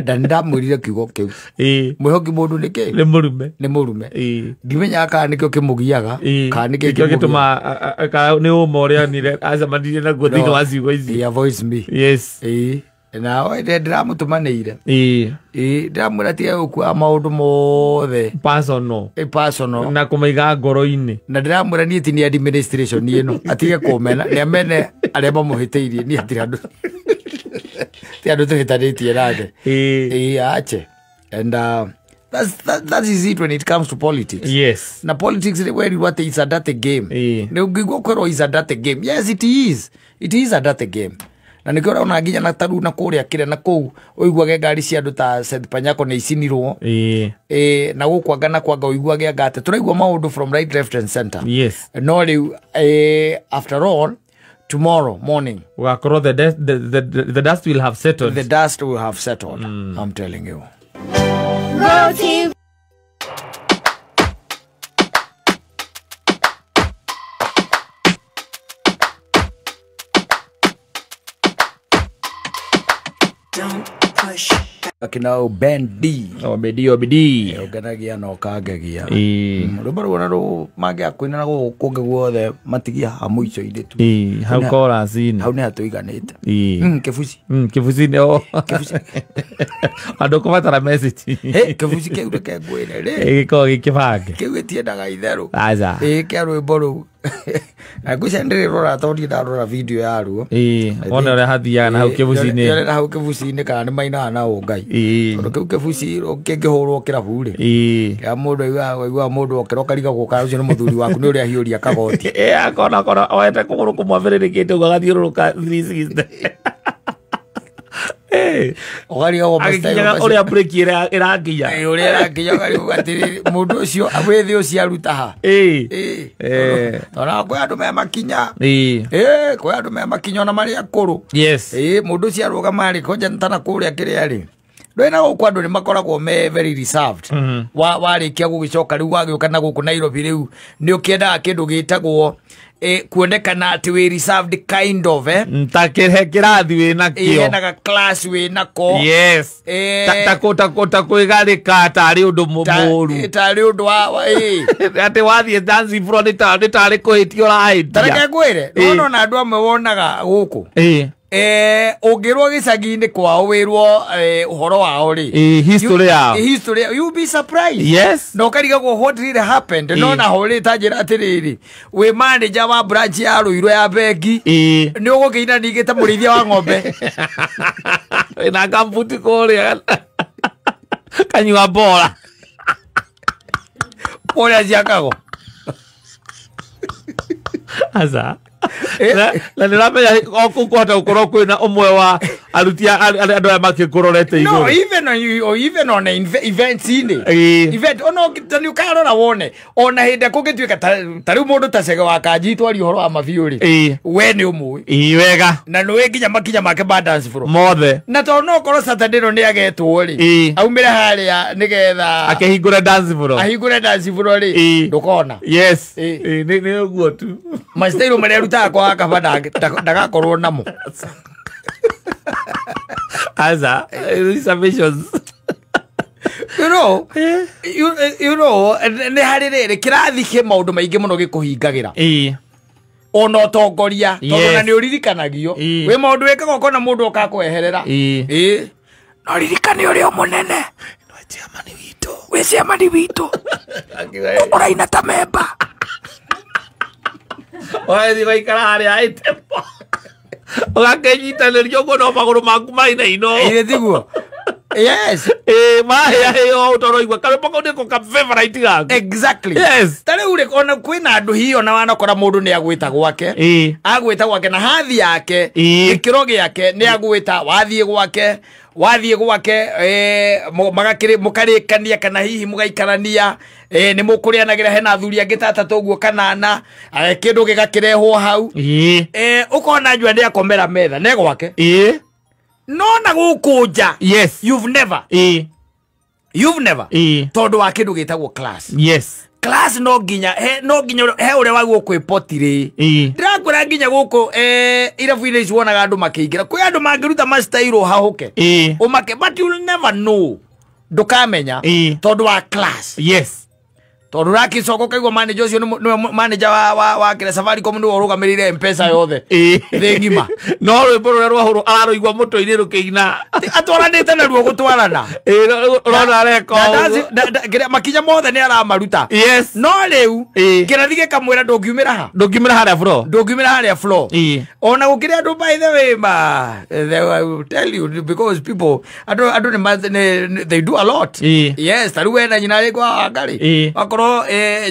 Speaker 1: Ndamwĩrire kiugo kĩu. Mwĩhoki mũndũ nĩ kĩ?
Speaker 2: Nĩ mũrume.
Speaker 1: Nĩ mũrume. Ndimenyaga kana nĩkĩo kĩmũgiaga, kana nĩkĩo
Speaker 2: gĩtũma kana nĩ ũma ũrĩa onire acemanirie naguo thĩinĩ wa ciugo ici.
Speaker 1: He avoids me.
Speaker 2: Yes.
Speaker 1: Na ndĩramũtũmanĩire. Ndĩramwĩra tiga gũkua maũndũ mothe
Speaker 2: personal.
Speaker 1: Personal.
Speaker 2: Na kũmaiga ngoro-inĩ.
Speaker 1: Na ndĩramwĩra niĩ ti nĩ administration ĩno atige kũmena, nĩ amene arĩa mamũhĩtĩirie, niĩ hatirĩ handũ ti andũ tũhĩtanĩtie nake. Ache. And that is it when it comes to politics.
Speaker 2: Yes.
Speaker 1: Na politics where you what is a dirty game. Nĩ ũngĩigua kwĩrwo is a dirty game. Yes, it is. It is a dirty game. Na nĩkĩo ũrona nginya na taru na kũrĩa kĩrĩa na kũu ũiguage ngari cia andũ ta Seth Panyako nĩ icinirwo. Na gũkũ anga na kwanga ũiguage anga atĩ tũraigua maũndũ from right, left and center.
Speaker 2: Yes.
Speaker 1: No rĩu after all, tomorrow morning
Speaker 2: Ũgakorwo the dust will have settled.
Speaker 1: The dust will have settled. I'm telling you. Akinao Ben D.
Speaker 2: Obedi Obedi.
Speaker 1: Ũngenagia na ũkangegia. Rwĩmbo rũu ona rũ mangĩakũina na gũkũ kũngĩ guothe matigia haha mũico-inĩ tu.
Speaker 2: Hau chorus-inĩ.
Speaker 1: Hau nĩ hatũiganĩte. Kĩbuci.
Speaker 2: Kĩbuci-inĩ o. Andũ kũbatara message.
Speaker 1: Kĩbuci kĩu reke ngwĩre rĩ.
Speaker 2: Gĩkoragwo gĩ kĩbange.
Speaker 1: Kĩu gĩtiendaga itherũ.
Speaker 2: Aca.
Speaker 1: Kĩa rwĩmbo rũu. Na ngwĩciria ndĩrĩrora tondũ ndirĩ ndarora video yaruo.
Speaker 2: Wone ũrĩa hathiaga na hau kĩbuci-inĩ.
Speaker 1: Yone na hau kĩbuci-inĩ kana nĩ mainaga na ũngai. Tondũ kĩu kĩbuci kĩngĩhũrwo kĩrabu rĩ. Kĩa mũndũ aiguaga mũndũ okĩra ũkarigagwo kana ũcio nĩ mũthuri waku nĩ ũrĩa ahiũria kagoti.
Speaker 2: Akona kona oete kũgũrũ kũmwe abĩrĩrĩkĩte ũguo agathiũrũrũka 360.
Speaker 1: Ũkarigagwo
Speaker 2: agĩkinyaga ũrĩa breki ĩrakinya.
Speaker 1: Ũrĩa ĩrakinya ũkarigwo atĩrĩrĩ mũndũ ũcio wĩthĩ ũcio aruta ha. Tondũ kwĩ andũ me makinya. Kwĩ andũ me makinya ona marĩ akũrũ.
Speaker 2: Yes.
Speaker 1: Mũndũ ũcio arũgama rĩ kwanja tana kũrĩa kĩrĩa rĩ. Ndũĩ gũkũ andũ nĩ makoragwo me very reserved. Warĩkia gũgĩcoka rĩu wagĩũka na gũkũ Nairobi rĩu nĩ ũkĩendaga kĩndũ gĩtagwo kuonekana atĩ wĩ reserved kind of
Speaker 2: ta kĩrathi wĩ nakĩo.
Speaker 1: Hena class wĩ nako.
Speaker 2: Yes. Ta kwĩgarĩka tarĩ ũndũ mũũru.
Speaker 1: Tarĩ ũndũ wa
Speaker 2: atĩ wathiĩ dance floor nĩ tarĩ kũhĩtia ũrahĩtia.
Speaker 1: Ta reke ngwĩre, nona ona andũ amwe wonaga gũkũ. Ũngĩrwo gĩcagi-inĩ kwao wĩrwo ũhoro wao rĩ.
Speaker 2: History yao.
Speaker 1: History, you'll be surprised.
Speaker 2: Yes.
Speaker 1: Na ũkarigagwo what really happened. No na ho rĩ ta njĩra atĩrĩrĩ, wĩ manager wa branch ya Ruiru ya bengi. Nĩ ũgũkĩina ningĩ ta mũrĩithia wa ng'ombe.
Speaker 2: Wĩna kambuti kũrĩa. Kanyua bora.
Speaker 1: Ũrĩa ciakagwo.
Speaker 2: Aca. Na nĩ ũramenya o kũu kwahota gũkorwo kwĩna ũmwe wa aruti andũ aya makĩkũrorete igũrũ.
Speaker 1: No, even on events-inĩ. Event, ona nĩ ũkarora wone ona hĩndĩ kũngĩtuĩka ta rĩu mũndũ ta Chege wa Kanji twaria ũhoro wa mabiũ rĩ, we nĩ ũmũĩ.
Speaker 2: Wega.
Speaker 1: Na nĩũĩ nginya makinya make ma dance floor.
Speaker 2: Mothe.
Speaker 1: Na tondũ no ũkorwo Saturday ĩno nĩ agetwo rĩ, aumĩre harĩa nĩgetha
Speaker 2: akĩhingũre dance floor.
Speaker 1: Ahingũre dance floor rĩ, ndũkona.
Speaker 2: Yes. Nĩ ũguo tu.
Speaker 1: Mastairo marĩa arutaga kwa kaba ndagakorwo namo.
Speaker 2: Aza, reservations.
Speaker 1: You know, you know, nĩ harĩ rĩrĩ kĩrathi kĩ maũndũ maingĩ mũno gĩkũhingagĩra. Ona ũtongoria, tondũ na nĩ ũririkanagio. Wĩ maũndũ wĩkaga ũkona mũndũ ũkakweherera. No ririkane ũrĩa mũnene. Wĩ chairman witũ. Ũraina ta memba.
Speaker 2: Ũrathiĩ ũgaikara harĩa ĩtepo. Ũgakĩnyitanĩria ũguo no magũrũ maku mainaino.
Speaker 1: Ĩĩ tiguo. Yes.
Speaker 2: Mahĩahĩo ũtoroigua karwĩmbo kau nĩko ka favorite gaku.
Speaker 1: Exactly.
Speaker 2: Yes.
Speaker 1: Ta rĩu rĩ, ona kwĩna andũ hihi ona wanakora mũndũ nĩ agwĩta gwake. Agwĩta gwake na hathi yake, gĩkĩro gĩake nĩ agwĩta, wathiĩ gwake, mũkarĩkania kana hihi mũgaikarania, nĩ mũkũrĩanagĩra hena athuri angĩ ta atatũ ũguo kana ana, kĩndũ gĩgakĩrehwo hau. Ũkona njua nĩ akomera metha nĩ gwake. No na gũkũ nja.
Speaker 2: Yes.
Speaker 1: You've never. You've never. Tondũ wa kĩndũ gĩtagwo class.
Speaker 2: Yes.
Speaker 1: Class no nginya he ũrĩa wagwo kwĩpoti rĩ. Ndĩrakwĩra nginya gũkũ irabu-inĩ ici wonaga andũ makĩingĩra. Kwĩ andũ mangĩruta mastairũ hahũke. Ũmake, but you'll never know. Ndũkamenya tondũ wa class.
Speaker 2: Yes.
Speaker 1: Tondũ ũrakĩcoka ũkaigua manager ũcio nĩwe manager wa kĩrĩa Safaricom nĩwe ũrũgamĩrĩire M-Pesa yothe thĩ ng'ima.
Speaker 2: No rwĩmbo rũrĩa rwahũrwo ararũigua mũtwe-inĩ rũkĩina.
Speaker 1: Atwaranĩte naruo gũtwarana.
Speaker 2: Ũrona areka ũguo.
Speaker 1: Makinya mothe nĩ aramaruta.
Speaker 2: Yes.
Speaker 1: No rĩu kĩrathi gĩkamwĩra ndũngiumĩra ha.
Speaker 2: Ndũngiumĩra harĩa floor.
Speaker 1: Ndũngiumĩra harĩa floor. Ona gũkĩrĩ andũ by the way ma they will tell you because people andũ nĩ they do a lot. Yes, ta rĩu we na nyina rĩ kwa Wangari. Akorwo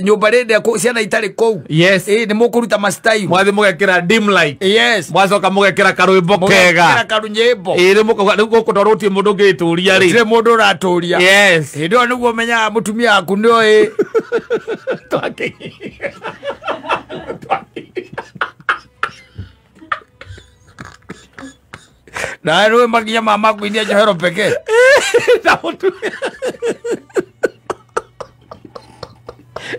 Speaker 1: nyũmba rĩrĩa ciana itarĩ kũu.
Speaker 2: Yes.
Speaker 1: Nĩ mũkũruta mastyle.
Speaker 2: Mwathi mũgekĩra dim light.
Speaker 1: Yes.
Speaker 2: Mwacoka mũgekĩra karwĩmbo kega.
Speaker 1: Mũgekĩra karunyĩmbo.
Speaker 2: Rĩu mũkauga rĩu gũkũ tondũ gũtirĩ mũndũ ũngĩtũria rĩ.
Speaker 1: Gũtirĩ mũndũ ũratũria.
Speaker 2: Yes.
Speaker 1: Hĩndĩ ĩyo nĩguo ũmenyaga mũtumia waku nĩoĩ. Na rĩu makinya ma makuinia njohero pekee.
Speaker 2: Na mũtumia.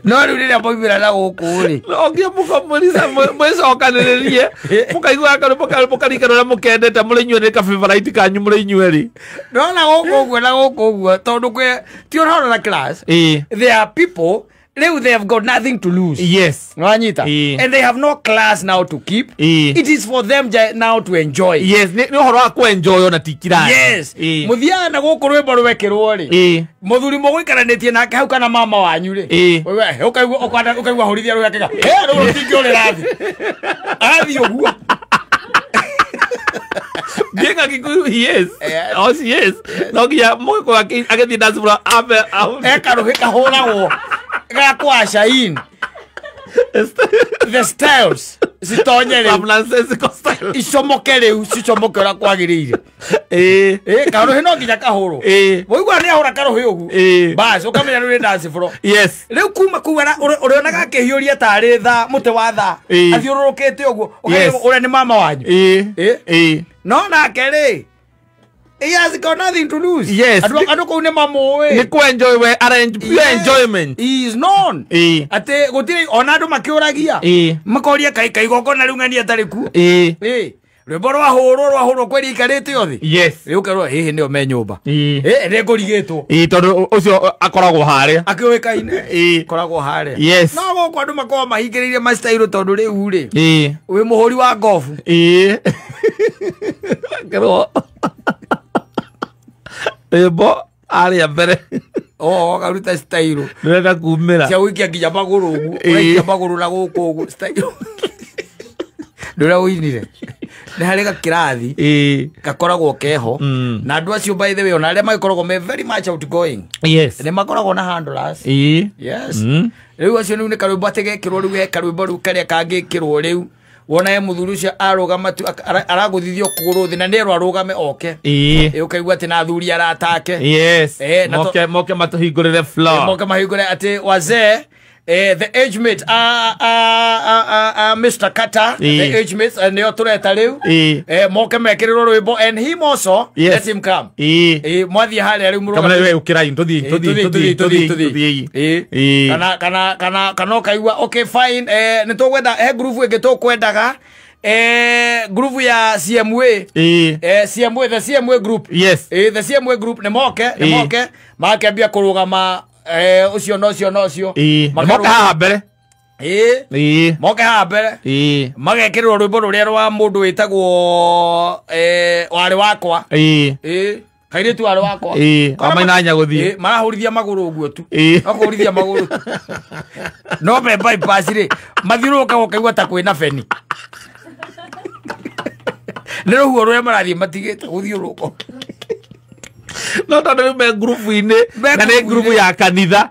Speaker 1: No rĩu rĩrĩa moimĩra na gũkũ rĩ.
Speaker 2: No nginya mwĩcokanĩrĩrie mũkaigua mũkarikana ũrĩa mũkendete mũrĩ inyuĩ nĩ ka favorite kanyu mũrĩ inyuĩ rĩ.
Speaker 1: No na gũkũ ũguo na gũkũ ũguo tondũ kwĩ ti ũhoro na class. There are people rĩu they have got nothing to lose.
Speaker 2: Yes.
Speaker 1: Nwanyita. And they have no class now to keep. It is for them now to enjoy.
Speaker 2: Yes, nĩ ũhoro wa kũ-enjoy ona ti kirathi.
Speaker 1: Yes. Mũthiaga na gũkũ rwĩmbo rwekĩrwo rĩ. Mũthuri mũgũikaranĩtie nake hau kana mama wanyu rĩ. Ũkaigua hũrithia rũĩ akĩga, rũu rũtingĩũrĩra thĩ. Agathiĩ ũguo.
Speaker 2: Being a Kikuyu, he is. Oh, she is. No nginya mũgĩkũyũ agĩthiĩ dance floor ambe
Speaker 1: Ekarũhĩ kahũragwo. Gakwasha in the styles citonye rĩu
Speaker 2: nonsensical style
Speaker 1: icomoke rĩu cicomoke ũrĩa kwagĩrĩire. Karũhĩ no nginya kahũrwo. Waigua nĩ ahũra karũhĩ ũguo bas ũkamenya rĩu nĩ dance floor.
Speaker 2: Yes.
Speaker 1: Rĩu kuma kũu ũrĩonaga akĩhiũria tarĩ thaa mũtĩ wa thaa athiũrũrũkĩte ũguo ũkaigua ũrĩa nĩ mama wanyu. No nake rĩ he has got nothing to lose.
Speaker 2: Yes.
Speaker 1: Andũ kũu nĩ mamũĩ.
Speaker 2: Nĩ kũ-enjoy we arrange pure enjoyment.
Speaker 1: He is known. Atĩ gũtirĩ ona andũ makĩũragia. Makoria kai kaigongona rĩu ng'ania atarĩ kuo. Rwĩmbo rwahũrwo kwĩrĩ ikarĩte o thĩ.
Speaker 2: Yes.
Speaker 1: Rĩu ũkerwo hihi nĩo me nyũmba. Nĩ ngũrigĩtwo.
Speaker 2: Tondũ ũcio akoragwo harĩa.
Speaker 1: Akĩũĩkaine. Akoragwo harĩa.
Speaker 2: Yes.
Speaker 1: No gũkũ andũ makoragwo mahingĩrĩirie mastairũ tondũ rĩu rĩ. Wĩ mũhũri wa ngobu.
Speaker 2: Kerwo. Rwĩmbo arĩa mbere.
Speaker 1: Ũkaruta stairũ.
Speaker 2: Ndĩrenda kumĩra.
Speaker 1: Cia gũikia nginya magũrũ ũguo. Ũraikia magũrũ na gũkũ ũguo stairũ. Ndũrĩa ũinire. Nĩ harĩ gakĩrathi gakoragwo keho na andũ acio by the way ona arĩa magĩkoragwo me very much outgoing.
Speaker 2: Yes.
Speaker 1: Nĩ makoragwo na handlers. Yes. Rĩu acio rĩu nĩ karwĩmbo atĩ gekĩrwo rĩu he karwĩmbo rĩu karĩa kangĩkĩrwo rĩu wona he mũthuri ũcio arũgama tu aragũthithio kũgũrũ thĩ na nĩerwo arũgame oke. Ũkaigua atĩ na athuri aratake.
Speaker 2: Yes. Moke matũhingũrĩre floor.
Speaker 1: Moke mahingũre atĩ wazee the age mate Mr. Carter, the age mates nĩo tũreta rĩu moke mekĩrĩrwo rwĩmbo and him also let him come. Mwathiĩ harĩa rĩu
Speaker 2: mũrũgame. Kamwe ũkĩrai tũthiĩ.
Speaker 1: Kana ũkaigua okay fine nĩ tũgwenda he group ĩngĩ tũkwendaga group ya CMA. CMA the CMA group.
Speaker 2: Yes.
Speaker 1: The CMA group nĩ moke makĩambia kũrũgama ũcio na ũcio na ũcio.
Speaker 2: Moke haha mbere.
Speaker 1: Moke haha mbere. Magekĩrĩrwo rwĩmbo rũrĩa rwa mũndũ wĩtagwo warĩ wakwa. Kairĩtu warĩ wakwa.
Speaker 2: Wamaina gũthiĩ.
Speaker 1: Marahũrithia magũrũ ũguo tu. No kũhũrithia magũrũ tu. No me bypass rĩ mathiũrũrũkaga ũkaigua ta kwĩna beni. Nĩ rũhuho rũrĩa marathiĩ matigĩte gũthiũrũrũka.
Speaker 2: No tondu riu me ngurubu-inĩ na nĩ ngurubu ya kanitha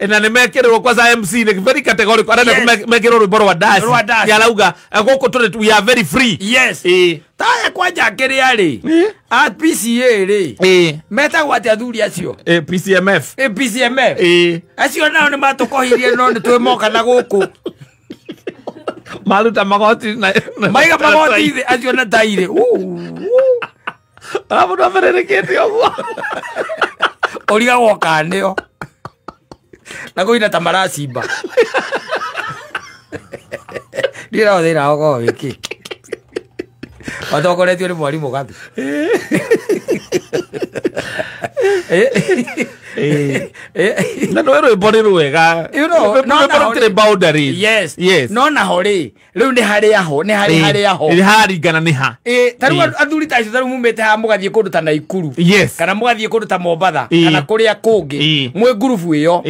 Speaker 2: na nĩ mekĩrĩrwo kwanza MC nĩ very categorical arenda mekĩrwo rwĩmbo rwa dance nĩ arauga gũkũ tũrĩ we are very free.
Speaker 1: Yes. Taya kwanja kĩrĩa rĩ a PCA rĩ metagwo atĩa athuri acio?
Speaker 2: PCMF.
Speaker 1: PCMF acio nao nĩ matũkohirie no nĩ twĩmoka na gũkũ
Speaker 2: maruta magoti na
Speaker 1: maiga magoti thĩ acio na tairĩ.
Speaker 2: Arabu abererekete ũguo
Speaker 1: ũrigagwo kanĩo na kũina ta maracimba. Ndirĩ na thĩna ũkorwo wĩkĩ matongoretio nĩ mwarimũ Gathi.
Speaker 2: Na no rwĩmbo nĩ rwega.
Speaker 1: No
Speaker 2: rũtirĩ boundaries.
Speaker 1: Yes.
Speaker 2: Yes.
Speaker 1: No naho rĩ rĩu nĩ harĩa ho nĩ harĩ harĩa ho
Speaker 2: nĩ haringana nĩ ha.
Speaker 1: Ta rĩu athuri ta acio ta rĩu mumĩte haha mũgathiĩ kũndũ ta Naikuru.
Speaker 2: Yes.
Speaker 1: Kana mũgathiĩ kũndũ ta Mombatha kana kũrĩa kũngĩ mwĩ ngurubu ĩyo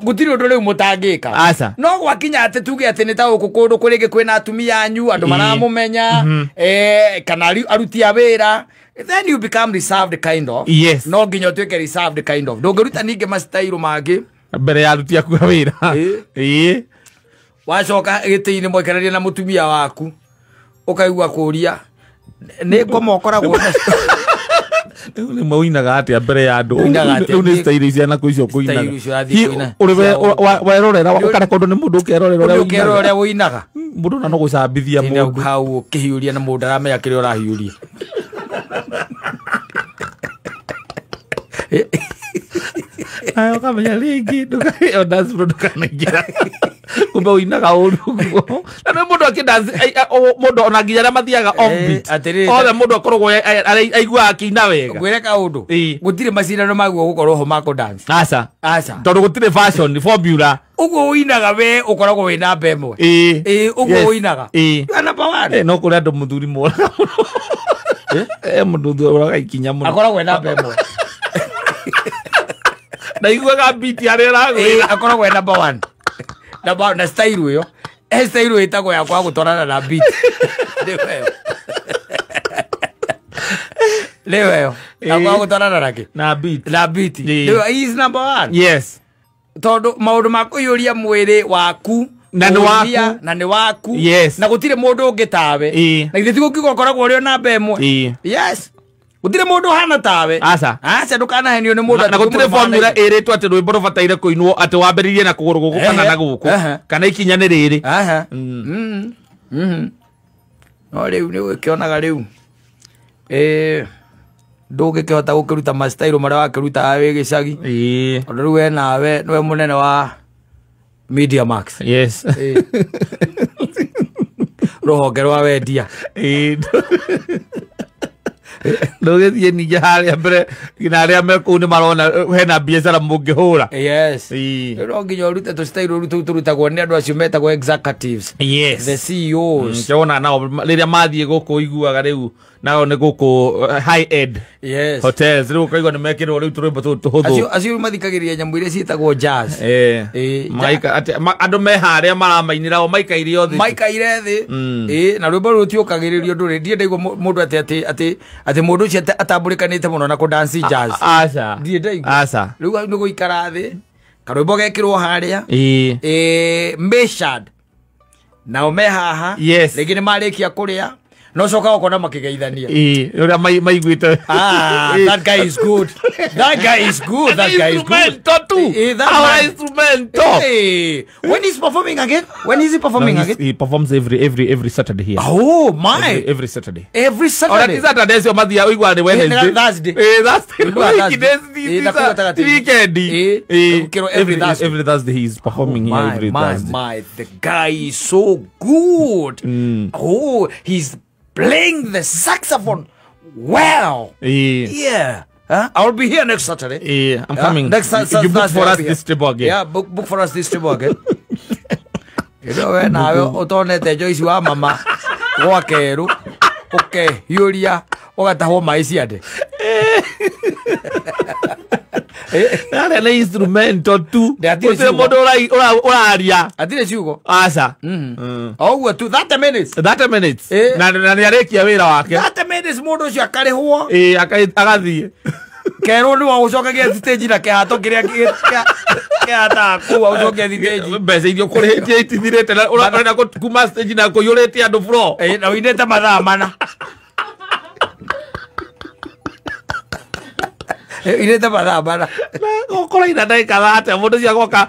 Speaker 1: gũtirĩ ũndũ rĩu mũtangĩka.
Speaker 2: Aca.
Speaker 1: No gwakinya atĩ tuge atĩ nĩ ta gũkũ kũndũ kũrĩngĩ kwĩna atumia anyu andũ maramũmenya kana aruti a wĩra, then you become reserved kind of.
Speaker 2: Yes.
Speaker 1: No nginya ũtuĩke reserved kind of. Ndũngĩruta ningĩ mastairo mangĩ
Speaker 2: mbere ya aruti aku a wĩra.
Speaker 1: Wacoka gĩtĩ-inĩ mwekereria na mũtumia waku ũkaigua kũria nĩ ngoma ũkoragwo nacio.
Speaker 2: Rĩu nĩ mauinaga atĩa mbere ya andũ? Rĩu nĩ style ici na icio kũinaga. Werorera ũkarekondwo nĩ mũndũ ũkerorera
Speaker 1: ũrĩa ũinaga.
Speaker 2: Mũndũ na no gũcambithia mũndũ
Speaker 1: hau ũkĩhiũria na mũndũ aramenya kĩrĩa ũrahiũria.
Speaker 2: Ayo kamenya rĩngĩ dance floor ndũkanaingĩra. Kumbe ũinaga ũru ũguo. Na nĩ mũndũ akĩdance mũndũ ona nginya arĩa mathiaga off beat. Othe mũndũ akoragwo aiguaga akĩina wega.
Speaker 1: Ngwĩre kaũndũ gũtirĩ macindano maguo gũkorwo ho ma kũdance.
Speaker 2: Aca.
Speaker 1: Aca.
Speaker 2: Tondũ gũtirĩ fashion formula.
Speaker 1: Ũguo ũinaga we ũkoragwo wĩ namba ĩmwe. Ũguo ũinaga. You are number one.
Speaker 2: No kũrĩ andũ mũthuri moraga mũno. Mũndũ ũraga ikinya mũno.
Speaker 1: Akoragwo e namba ĩmwe.
Speaker 2: Ndaiguaga beat harĩa ĩragwĩra.
Speaker 1: Akoragwo e number one. Number na style ĩyo. Style ĩtagwo ya kwaga gũtwarana na beat. Nĩyo ĩyo. Ya kwaga gũtwarana na kĩ?
Speaker 2: Na beat.
Speaker 1: Na beat. Nĩyo he is number one.
Speaker 2: Yes.
Speaker 1: Tondũ maũndũ ma kũiyũria mwĩrĩ waku
Speaker 2: na nĩ waku
Speaker 1: na nĩ waku.
Speaker 2: Yes.
Speaker 1: Na gũtirĩ mũndũ ũngĩ tawe. Na githĩ ti gũkiuga ũkoragwo ũrĩ o namba ĩmwe. Yes. Gũtirĩ mũndũ ũhana tawe.
Speaker 2: Aca.
Speaker 1: Aca ndũkanahenio nĩ mũndũ.
Speaker 2: Na gũtirĩ formula ĩrĩtwo atĩ rwĩmbo rũbataire kũinwo atĩ wambĩrĩrie na kũgũrũ gũkũ kana na gũkũ kana ikinya nĩ rĩrĩ.
Speaker 1: No rĩu nĩ ũkĩonaga rĩu ndũngĩkĩhota gũkĩruta mastairo marĩa wakĩruta wĩ gĩcagi. Tondũ rĩu we nawe nĩwe mũnene wa Media Max.
Speaker 2: Yes.
Speaker 1: Rũhonge rwa wendia.
Speaker 2: Ndũgĩthiĩ ningĩ harĩa mbere nginya arĩa me kũu nĩ marona hena biacara mũngĩhũra.
Speaker 1: Yes. No nginya ũrute tũcitairũ rũu tũu tũrutagwo nĩ andũ acio metagwo executives.
Speaker 2: Yes.
Speaker 1: The CEOs.
Speaker 2: Kĩona nao rĩrĩa mathiĩ gũkũ iguaga rĩu nao nĩ gũkũ high end.
Speaker 1: Yes.
Speaker 2: Hotels rĩu ũkaigua nĩ mekĩrwo rĩu tũrwĩmbo tũtũ tũhũthũ.
Speaker 1: Acio mathikagĩrĩria nyamũ iria ciĩtagwo jazz.
Speaker 2: Andũ me harĩa maramainĩra o maikaire o thĩ.
Speaker 1: Maikaire thĩ. Na rwĩmbo rũu rũtiũkagĩrĩrio ndũrĩ. Ndirĩ ndaigua mũndũ atĩ atĩ mũndũ ũcio atambũrĩkanĩte mũno na kũdance jazz.
Speaker 2: Aca.
Speaker 1: Ndirĩ ndaigua.
Speaker 2: Aca.
Speaker 1: Rĩu nĩ gũikara thĩ karwĩmbo gekĩrwo harĩa. Measured. Nao me haha.
Speaker 2: Yes.
Speaker 1: Rĩngĩ nĩ marĩkia kũrĩa. No coka ũkona makĩgeithania.
Speaker 2: Ũrĩa maiguĩte.
Speaker 1: That guy is good. That guy is good. That guy is good.
Speaker 2: Instrumento tu. Our instrumento.
Speaker 1: Hey. When is performing again? When is he performing again?
Speaker 2: He performs every Saturday here.
Speaker 1: Oh my.
Speaker 2: Every Saturday.
Speaker 1: Every Saturday.
Speaker 2: Ona ti Saturday cio mathia ũiguaga nĩ Wednesday.
Speaker 1: Thursday.
Speaker 2: Thursday. Weekend.
Speaker 1: Every Thursday.
Speaker 2: Every Thursday he is performing here every Thursday.
Speaker 1: My, the guy is so good. Oh, he's playing the saxophone well. Yeah. Huh? I'll be here next Saturday.
Speaker 2: Yeah, I'm coming.
Speaker 1: Next Saturday.
Speaker 2: You book for us this trip again.
Speaker 1: Yeah, book for us this trip again. You know, when I utonete Joyce wa mama gwa keru ukehiuria ugatahwo mai ciande.
Speaker 2: Arĩa nĩ instrumento tu. Gũtirĩ mũndũ ũraria.
Speaker 1: Atirĩ ciugo.
Speaker 2: Aca.
Speaker 1: O ũguo tu 30 minutes.
Speaker 2: 30 minutes. Na nĩ arĩkia wĩra wake.
Speaker 1: 30 minutes mũndũ ũcio akarĩhwo.
Speaker 2: Agathiĩ.
Speaker 1: Kerwo nĩ wagũcokagia stage na kĩhato kĩrĩa kĩhataga kũu agũcokia stage.
Speaker 2: Mbeca iria ũkũrĩhĩtie itithirĩte na ũrenda kuma stage na kũiyũrĩte andũ floor.
Speaker 1: Na ũinĩte mathaa mana. Inĩte mathaa mana.
Speaker 2: Ũkora ina ndagĩka thate mũndũ cia gwoka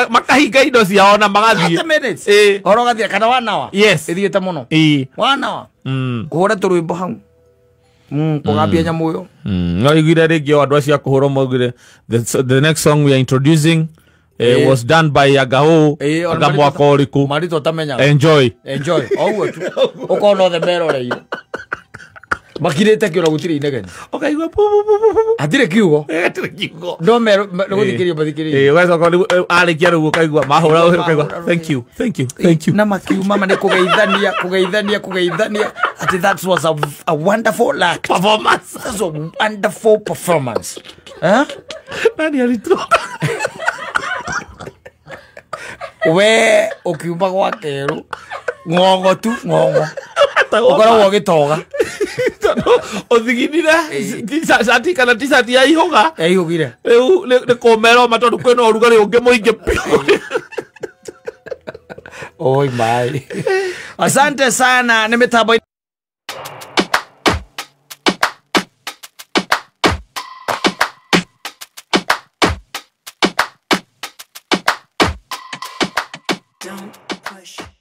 Speaker 2: makahinga indo ciao na magathiĩ.
Speaker 1: 30 minutes. Horo gathiĩ kana 1 hour.
Speaker 2: Yes.
Speaker 1: Ĩthiĩte mũno. 1 hour. Kũhũra tũrwĩmbo hau. Kũgambia nyamũ ĩyo.
Speaker 2: No iguire rĩngĩ o andũ acio a kũhũrwo maugire the next song we are introducing was done by Agao aga mwaka ũrĩkũ.
Speaker 1: Marĩtwa ũtamenyaga.
Speaker 2: Enjoy.
Speaker 1: Enjoy. O ũguo tu. Ũkona othe meroreire. Makirĩte kĩũra gũtirĩ inegene.
Speaker 2: Ũkaigua pu pu pu pu.
Speaker 1: Hatirĩ kiugo.
Speaker 2: Hatirĩ kiugo.
Speaker 1: No mero nĩgũthikĩrĩria mathikĩrĩria.
Speaker 2: Ũgacoka rĩu arĩkia rĩu ũkaigua mahũra ũkaigua thank you thank you thank you.
Speaker 1: Na makiuma ma nĩ kũgeithania kũgeithania kũgeithania atĩ that was a wonderful act.
Speaker 2: Performance.
Speaker 1: That's a wonderful performance. Eh?
Speaker 2: Nani aritwo?
Speaker 1: We ũkiuma gwa kerũ ng'ong'o tu ng'ong'o. Ũkoragwo ũgĩtoga.
Speaker 2: Ũthiginire cati kana t-shirt ya ihũga.
Speaker 1: Yaihũgire.
Speaker 2: Rĩu nĩ kũmera ma tondũ kwĩna ũrugarĩ ũngĩ mũingĩ biũ.
Speaker 1: Oi mai. Asante sana nĩ mĩtambo.
Speaker 3: Don't push.